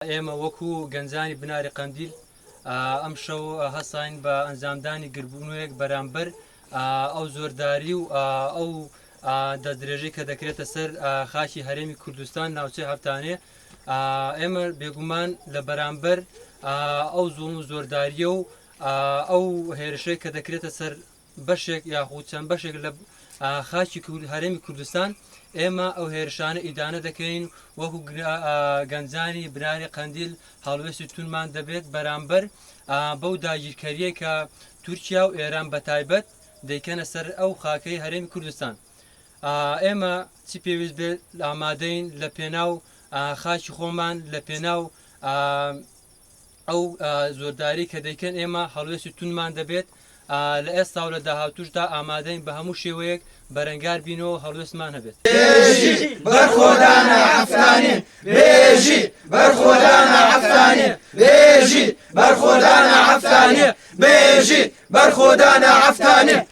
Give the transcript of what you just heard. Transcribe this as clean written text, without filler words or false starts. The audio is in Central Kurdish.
ئێمە وەکو گەنجانی بناری قەندیل ئەمشەو هەستاین بە ئەنجامدانی گربوونەوەیەک بەرامبەر ئەو زۆرداری و ئەو دەستدرێژەی کە دەکرێتە سەر خاکی هەرێمی کوردستان ناوچەی هەفتانێ. ئێمە بێگومان لە بەرامبەر ئەو زوڵم و زۆرداریە و ئەو هێرشەی کە دەکرێتە سەر بەشێک یاخود چەند بەشێک لە خاکی هەرێمی کوردستان ئێمە ئەو هێرشانە ئیدانە دەکەین، وەکو گەنجانی بناری قەندیل هەڵوێستی تونمان دەبێت بەرامبەر بەو داگیرکەریە کە تورکیا و ئێران بەتایبەت دەیکەنە سەر ئەو خاکەی هەرێمی کوردستان. ئێمە چی پێویست بێت ئامادەین لە پێناو خاکی خۆمان، لە پێناو ئەو زۆرداری کە دەیکەن ئێمە هەڵوێستی تونمان دەبێت. لە ئێستا و لە داهاتوشدا ئامادەین بە هەموو شێوەیەک بەرەنگار بینەوە هەڵوێستمان هەبێت. بێژی بەرخۆدانە حەفتانین، بێژی بەرخۆدانە حەفتانین، بێژی بەرخۆدانە حەفتانین، بێژی بەرخۆدانە حەفتانین.